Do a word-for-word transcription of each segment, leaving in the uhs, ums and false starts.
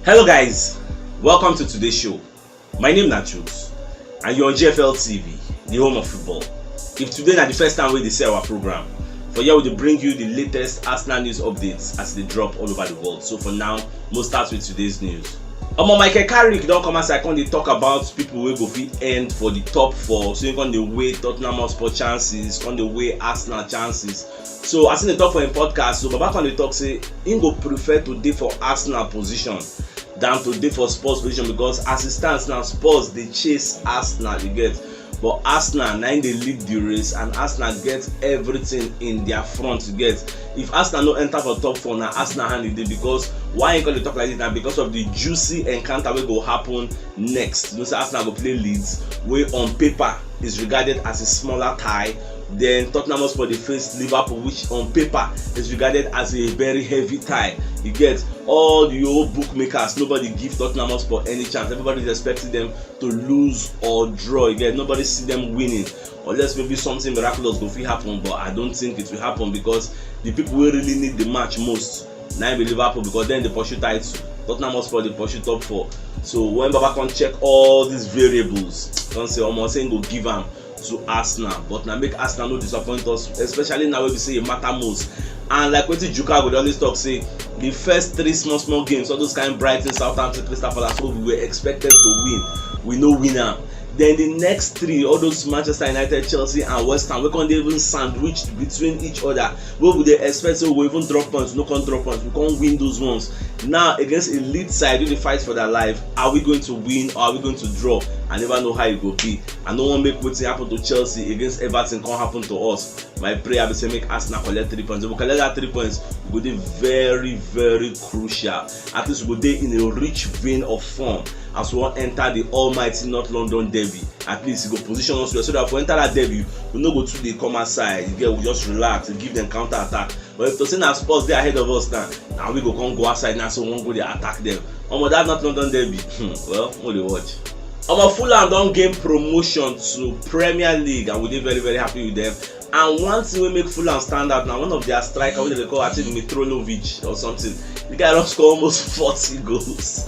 Hello guys, welcome to today's show. My name na Chuks and you're on G F L T V, the home of football. If today na the first time wey you dey see our program, for here we dey bring you the latest Arsenal news updates as e dey drop all over the world. So for now, mo start with today's news. Omo, Michael Carrick don come outside come dey talk about people wey go fit end for the top four. So he come dey weigh Tottenham Hotspur chances, come dey weigh Arsenal chances. So as he dey talk for im podcast, so Baba come dey talk say he go prefer to dey for Arsenal position than to dey for Spurs position, because as it stands now, Spurs dey chase Arsenal, you get. But Arsenal na im dey lead the race, and Arsenal get everything in their front, you get. If Arsenal no enter for top four, na Arsenal hand e dey, because why he come dey talk like this na because of the juicy encounter wey go happen next. You know say Arsenal go play Leeds, wey on paper is regarded as a smaller tie. Then Tottenham Hotspur dey face Liverpool, which on paper is regarded as a very heavy tie. You get, all the old bookmakers, nobody give Tottenham Hotspur any chance. Everybody is expecting them to lose or draw. You get, nobody see them winning, unless maybe something miraculous go fit happen, but I don't think it will happen because the people wey really need the match most na im be Liverpool, because dem dey pursue title. Tottenham Hotspur dey pursue top four. So when Baba come check all these variables, come say omo, say im go give am to Arsenal, but na make Arsenal no disappoint us, especially now wey be say e matter most. And like wetin Chuks go dey always talk say, the first three small small games, all those kind Brighton, Southampton, Crystal Palace, wey we were expected to win, we no win am. Then the next three, all those Manchester United, Chelsea and West Ham, wey come dey even sandwiched between each other, wey we dey expect say we go even drop points, no come drop points, we come win those ones. Now against a Leeds side wey dey fight for their life, are we going to win or are we going to draw? I never know how e go be. I no wan make wetin happen to Chelsea against Everton come happen to us. My prayer be say make Arsenal collect three points. If we collect that three points, e go dey very, very crucial. At least we go dey in a rich vein of form as we wan enter the almighty North London derby. At least e go position us well, so that if we enter that derby, we no go too dey come outside. You get, we just relax, we give them counter attack. But if to say na Spurs dey ahead of us now, na we go come go outside now, so we wan go dey attack them. Omo, that North London derby, hmm, well, we dey watch. Omo, Fulham don gain promotion to Premier League, and we dey very, very happy with them. And one thing wey make Fulham stand out na one of their striker wey dem dey call, I think, Mitrovic or something. The guy don score almost forty goals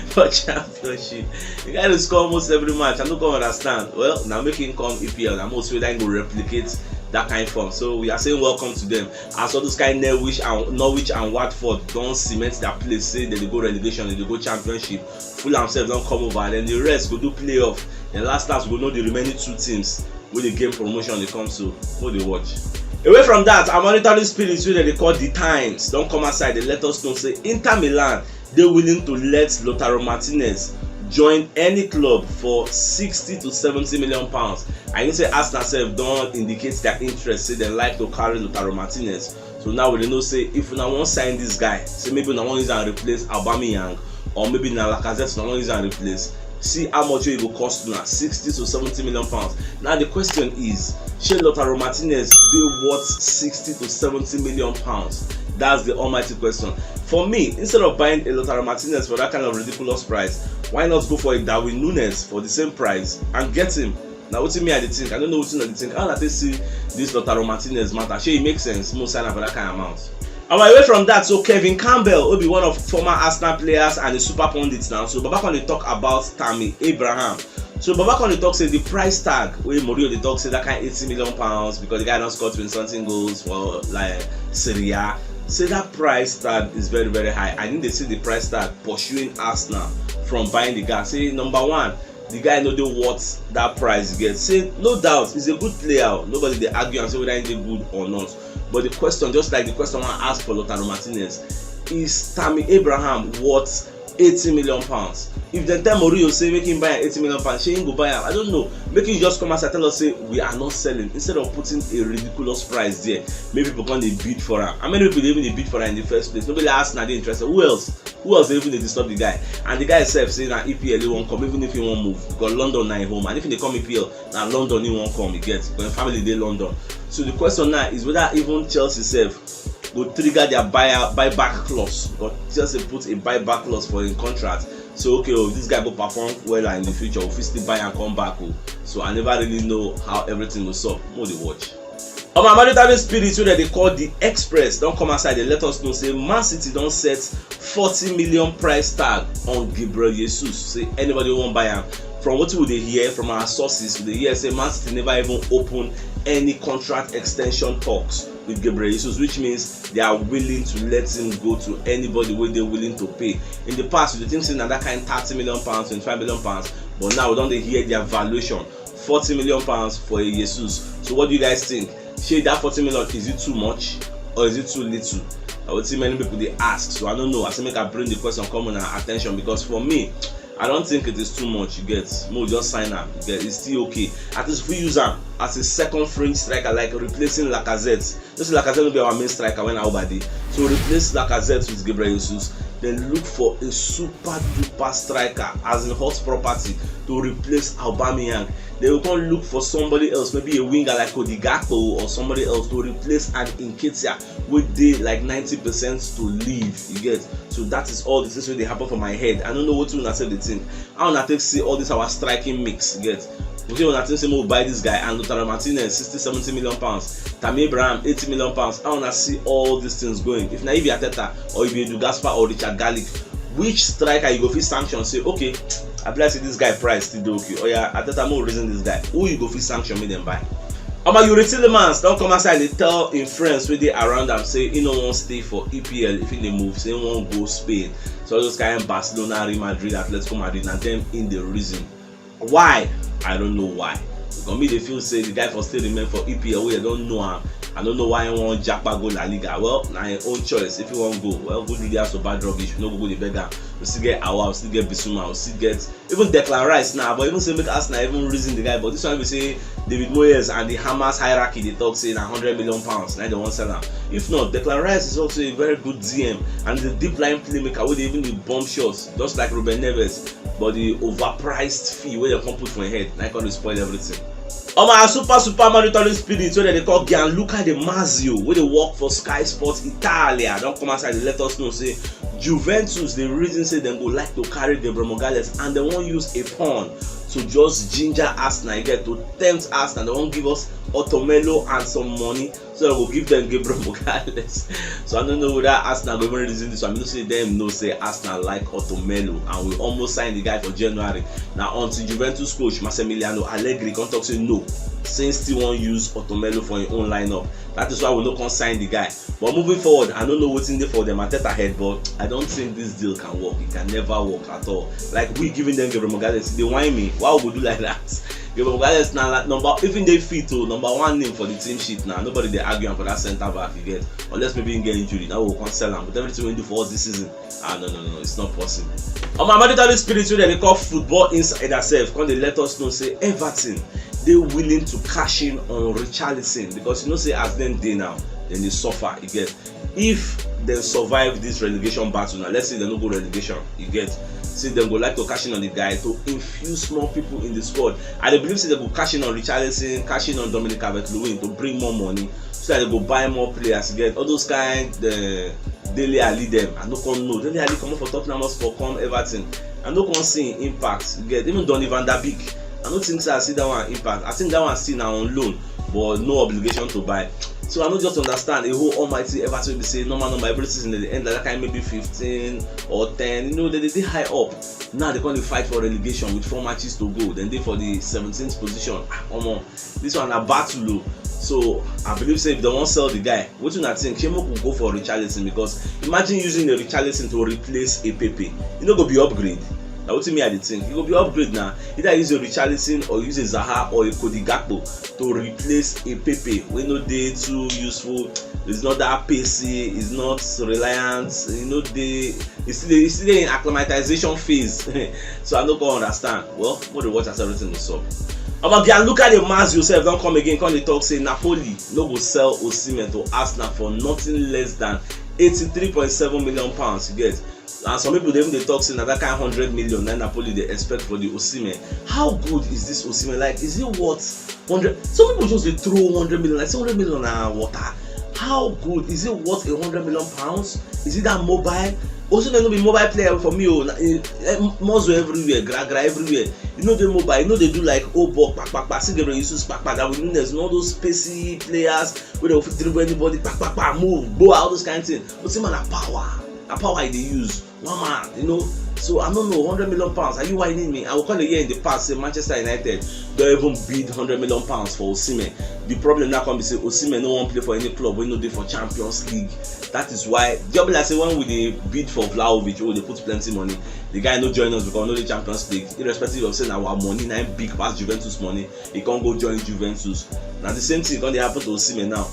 for Championship. The guy dey score almost every match. I no come understand. Well, na make him come E P L. Na most wey that go replicate that kind form. So we are saying welcome to them. As all those kind Norwich and Norwich and Watford don cement their place, say dem dey go relegation, dem dey go Championship. Fulham sef don come over. Then the rest go do playoff. Then last last we go know the remaining two teams wey dey gain promotion dey come, so we dey watch. Away from that, our monitoring spirits wey dem dey call The Times don come outside dey let us know say Inter Milan dey willing to let Lautaro Martinez join any club for sixty to seventy million pounds. I know say Arsenal sef don indicate their interest, say dem like to carry Lautaro Martinez. So now we dey know say if una wan sign this guy, say maybe una wan use am replace Aubameyang, or maybe na Lacazette una wan use am replace, see how much wey e go cost una, sixty to seventy million pounds. Now the question is, shey Lautaro Martinez dey worth sixty to seventy million pounds? That's the almighty question. For me, instead of buying a Lautaro Martinez for that kind of ridiculous price, why not go for a Darwin Nunez for the same price and get him? Na wetin me I dey think. I no know wetin una dey think. How una take see this Lautaro Martinez matter? Shey e make sense make we sign am for that kind amount? And away from that, so Kevin Campbell, wey be one of former Arsenal players and a super pundit now, so Baba come dey talk about Tammy Abraham. So Baba come dey talk say the price tag wey Mourinho dey talk say that kind eighty million pounds, because the guy don score twenty something goals for, like, Serie A, say that price tag is very, very high. I think they see the price tag pursuing Arsenal from buying the guy. Say number one, the guy no dey worth that price get. Say no doubt, he's a good player. Nobody dey argue and say whether he dey good or not. But the question, just like the question I ask for Lautaro Martinez, is Tammy Abraham worth eighty million pounds? If dem tell Mourinho say make him buy am eighty million pounds, shey him go buy am? I don't know. Make him just come outside tell us say we are not selling, instead of putting a ridiculous price there. Make people come dey bid for am. How many people dey even dey bid for am in the first place? Nobody, Arsenal dey interested. Who else? Who else dey even dey disturb the guy? And the guy sef say na E P L he wan come, even if he wan move, because London na him home. And if he dey come E P L, na London he wan come, you get, because him family dey London. So the question now is whether even Chelsea sef go trigger their buy buyback clause, because Chelsea put a buyback clause for him contract. So okay, oh, this guy go perform well in the future, we fit still buy and come back. Oh, so I never really know how everything go sup. Mo dey watch. On my monetary spirit, wey dem dey call the Express, don come outside dey let us know say Man City don set forty million price tag on Gabriel Jesus. Say anybody wey wan buy am. From wetin we dey hear from our sources, we dey hear say Man City never even open any contract extension talks with Gabriel Jesus, which means they are willing to let him go to anybody wey dey willing to pay. In the past, you dey think say na that kind thirty million pounds, twenty-five million pounds, but now we don dey hear their valuation, forty million pounds for a Jesus. So what do you guys think? Shey that forty million, is it too much or is it too little? Na wetin many people dey ask. So I don't know. I say make I bring the question come on our attention, because for me, I don't think it is too much. You get, mo just sign am. You get, it's still okay. At least if we use am as a second French striker, like replacing Lacazette. Just Lacazette will be our main striker when Auba dey. So replace Lacazette with Gabriel Jesus. Then look for a super duper striker, as in hot property, to replace Aubameyang. They will come look for somebody else, maybe a winger like Cody Gakpo or somebody else to replace an Nketiah wey dey like ninety percent to leave. You get? So that is all the things wey dey happen for my head. I don't know what you una sef dey think. How una take see all this our striking mix? You get? Okay, una think say make we buy this guy and Lautaro Martinez, sixty, seventy million pounds, Tammy Abraham, eighty million pounds. How una see all these things going? If na you be Arteta or you be Edu Gaspar or Richard Garlic, which striker you go fit sanction say, okay, I be like say this guy price still dey okay? Oya, Arteta, make we reason this guy. Who you go fit sanction make dem buy? Omo, Youri Tielemans don come outside dey tell him friends wey dey around am say he no wan stay for E P L if he dey move, say he wan go Spain. So all those kind Barcelona, Real Madrid, Atletico Madrid, na dem he dey reason. Why? I don't know why. Because me dey feel say the guy for still remain for E P L wey I don know am. I don't know why he wan japa go La Liga. Well, na him own choice. If he wan go, well, go do the house of bad rubbish. We no go go dey beg am. We still get Awa, we still get Bissouma, we still get even Declan Rice now. But even say make Arsenal even reason the guy. But this one be say David Moyes and the Hamas hierarchy dey talk say na hundred million pounds na dem wan sell am. If not, Declan Rice is also a very good D M and the deep line playmaker wey dey even dey bomb shots, just like Ruben Neves. But the overpriced fee wey dem come put for him head, na him come dey spoil everything. Omo, our super super monitoring spirit wey dem dey call Gianluca De Marzio, wey dey work for Sky Sports Italia, don come outside dey let us know say Juventus dey reason say dem go like to carry Gabriel Magalhaes and dem wan use a pawn to just ginger Arsenal, you get, to tempt Arsenal. Dem wan give us Otomelo and some money so dem go give dem Gabriel Magalhaes. So I don't know whether Arsenal go even reason this one. I know say dem know say Arsenal like Otomelo and we almost sign the guy for January. Na until Juventus coach Massimiliano Allegri come talk say no, say he still wan use Otomelo for him own lineup. That is why we no come sign the guy. But moving forward, I no know wetin dey for dem Arteta head, but I don't think this deal can work. It can never work at all. Like, we giving them Gabriel Magalhaes, they whine me. Why we go do like that? Gabriel Magalhaes na like number, even dey fit o, number one name for the team sheet now. Nobody dey argue am for that centre back, you get. Unless maybe he get injury, now we go come sell am. But everything we do for us this season, ah, no, no, no, it's not possible. On my monetary spirit, wey dem dey call Football Insider sef come dey let us know say Everton dey willing to cash in on Richarlison, because you know say as dem dey now, dem dey suffer, you get. If dem survive this relegation battle now, let's say dem no go relegation, you get, say dem go like to cash in on the guy to infuse more people in the squad. I dey believe say dem go cash in on Richarlison, cash in on Dominic Calvert-Lewin to bring more money, so that dem go buy more players, you get. All those kind, the Dele Alli dem, I no come know. Dele Alli comot for Tottenham Hotspur come Everton. I no come see him impact, you get. Even Donny van der Beek, I no think say I see that one impact. I think that one still na on loan, but no obligation to buy. So I no just understand the whole almighty Everton wey be say normal, normal, every season dem dey end like that kind, maybe fifteen or ten. You know, dem dey dey high up. Now dem come dey fight for relegation with four matches to go. Dem dey for the seventeenth position. Ah, omo, this one na battle o. So I believe say if dem wan sell the guy, wetin una think? Shey make we go for Richarlison? Because imagine using a Richarlison to replace a Pepe. E no go be upgrade? Na wetin me I dey think. E go be upgrade na. Either use a Richarlison or use a Zaha or a Cody Gakpo to replace a Pepe wey no dey too useful. He's not that pacey, he's not reliant, he no dey, he still dey, he still dey in acclimatization phase. So I no come understand. Well, make we dey watch as everything go sup. Omo, Gianluca De Marzio sef don come again, come dey talk say Napoli no go sell Osimhen to Arsenal for nothing less than eighty-three point seven million pounds, you get. And some people dey even dey talk say na that kind hundred million na Napoli dey expect for the Osimhen. How good is this Osimhen? Like, is it worth hundred? Some people just dey throw hundred million, like, say hundred million na water. How good is it? Worth a hundred million pounds? Is it that mobile? Osimhen no be mobile player for me o. Na, eh, eh, muscle everywhere, gra gra everywhere. You know dey mobile, you know dey do like Obok, kpakpakpa, see Gabriel Jesus, kpakpa, Darwin Nunez, you know those pacey players wey dey fit dribble anybody, kpakpakpa, move, go out, those kind thing. Osimhen na power, na power e dey use. One man, you know. So I don't know, hundred million pounds. Are you whining me? I will call a year in the past say Manchester United don't even bid hundred million pounds for Osimhen. The problem now come be say Osimhen no wan play for any club wey no dey for Champions League. That is why, just be like say when we dey bid for Vlahovic, oh, dey put plenty money. The guy no join us because no dey Champions League. Irrespective of say na our money, na him big pass Juventus money. He can't go join Juventus. Now the same thing gonna happen to Osimhen now.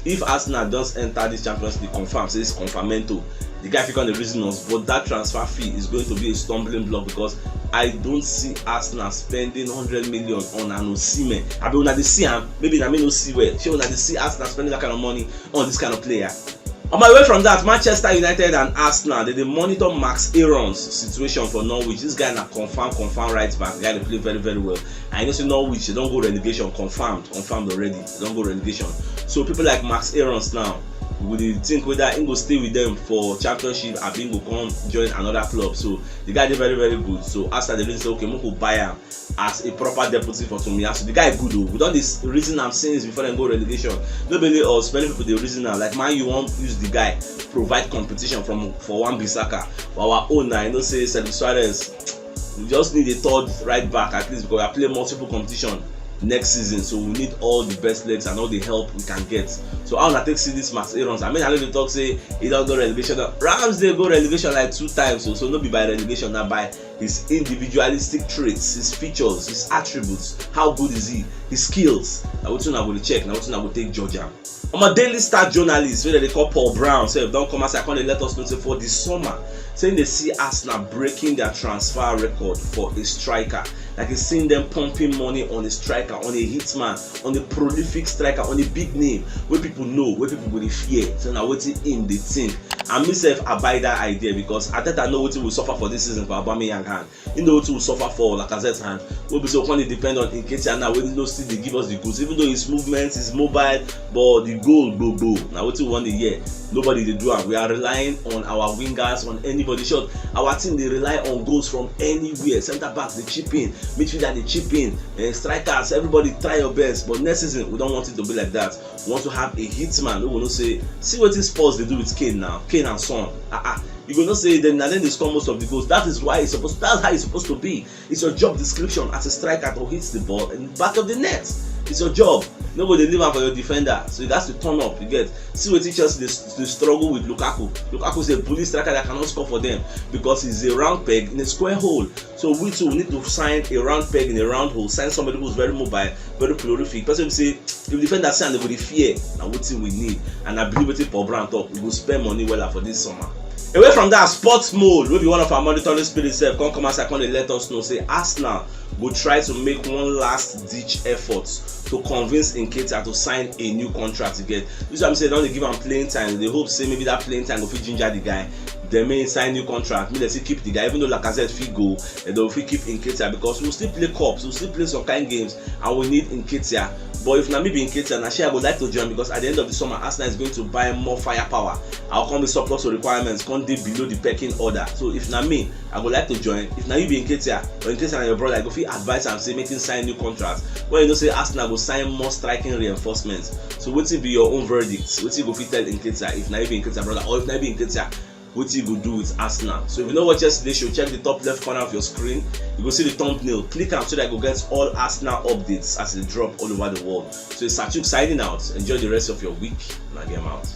If Arsenal just enter this Champions League, confirm, say it's confirmento. The guy fit come dey reason us, but that transfer fee is going to be a stumbling block because I don't see Arsenal spending hundred million on an Osimhen. I mean, una dey see am, maybe na me no see well. Shey una dey see Arsenal spending that kind of money on this kind of player? On my way from that, Manchester United and Arsenal, they dey monitor Max Aaron's situation for Norwich. This guy na confirm, confirm right back. The guy dey play very, very well. I know say Norwich, they don't go relegation, confirmed, confirmed already. They don't go relegation. So people like Max Aaron's now, we dey think whether he go stay with them for Championship, abi he go come join another club. So the guy dey very, very good. So Arsenal dey really say, okay, make we buy am as a proper deputy for Tomiyasu. The guy good o. We don dey reason am since before dem go relegation. No be only us, many people dey reason am. Like Man U wan use the guy provide competition from for Wan-Bissaka. For our own na, I know say Cedric Soares, we just need a third right back at least because we are playing multiple competition next season, so we need all the best legs and all the help we can get. So how una take see this Max Aarons? I mean, I no dey talk say he don go relegation. Now, Ramsdale go relegation like two times, so, so no be by relegation, na by his individualistic traits, his features, his attributes. How good is he? His skills. Na wetin una go dey check, na wetin una go take judge am. Omo, Daily Star journalist wey dem dey call Paul Brown sef don come outside come dey let us know say for the summer, say they see Arsenal breaking their transfer record for a striker. Like, he's seeing them pumping money on a striker, on a hitman, on a prolific striker, on a big name wey people know, wey people go dey fear. So na wetin him dey think. And me sef, I buy that idea because Arteta know wetin we suffer for this season for Aubameyang hand. He know wetin we suffer for Lacazette hand. We be so come dey depend on Nketiah now, wey no still dey give us the goods. Even though his movement is mobile, but the goal go go. Na wetin we wan dey hear. Nobody dey do am. We are relying on our wingers, on anybody. Short, our team dey rely on goals from anywhere. Centre backs dey chip in, midfielder dey chip in, eh, strikers, everybody try your best. But next season, we don't want it to be like that. We want to have a hitman who go know say, see wetin Spurs dey do with Kane now, Kane and Son. Ah ah, you go know say dem na dem dey score most of the goals. That is why it's supposed. That's how it's supposed to be. It's your job description as a striker to hit the ball in the back of the net. It's your job. Nobody leave am for your defender, so you gats to turn up. You get, see wetin Chelsea dey, dey struggle with Lukaku. Lukaku is a bully striker that cannot score for them because he's a round peg in a square hole. So we too, we need to sign a round peg in a round hole. Sign somebody who's very mobile, very prolific. Person say if defender see am, they go dey fear. Na wetin we need, and I believe wetin Paul Brown talk. We go spend money well for this summer. Away from that, Sports Mole, wey be one of our monitoring spirits sef, come come outside come dey let us know say Arsenal go try to make one last ditch effort to convince Nketiah to sign a new contract again. This one say they don dey give am playing time. They hope say maybe that playing time go fit ginger the guy. They may sign new contract, make they still keep the guy. Even though Lacazette fit go, and they fit keep Nketiah because we still play cups, we still play some kind games, and we need Nketiah. But if na me be Nketiah, na shey I go like to join because at the end of the summer, Arsenal is going to buy more firepower. I'll come with surplus of requirements, come dey below the pecking order. So if na me, I go like to join. If na you be Nketiah, or Nketiah na your brother, I go fit advise am say make him sign new contract. When you know say Arsenal go sign more striking reinforcements. So wetin be your own verdict? Wetin you go fit tell Nketiah if na you be Nketiah brother, or if na you be Nketiah, wetin you go do with Arsenal? So if you no watch yesterday show, check the top left corner of your screen. You go see the thumbnail. Click am so that you go get all Arsenal updates as they drop all over the world. So it's Sachuk signing out. Enjoy the rest of your week. And I get out.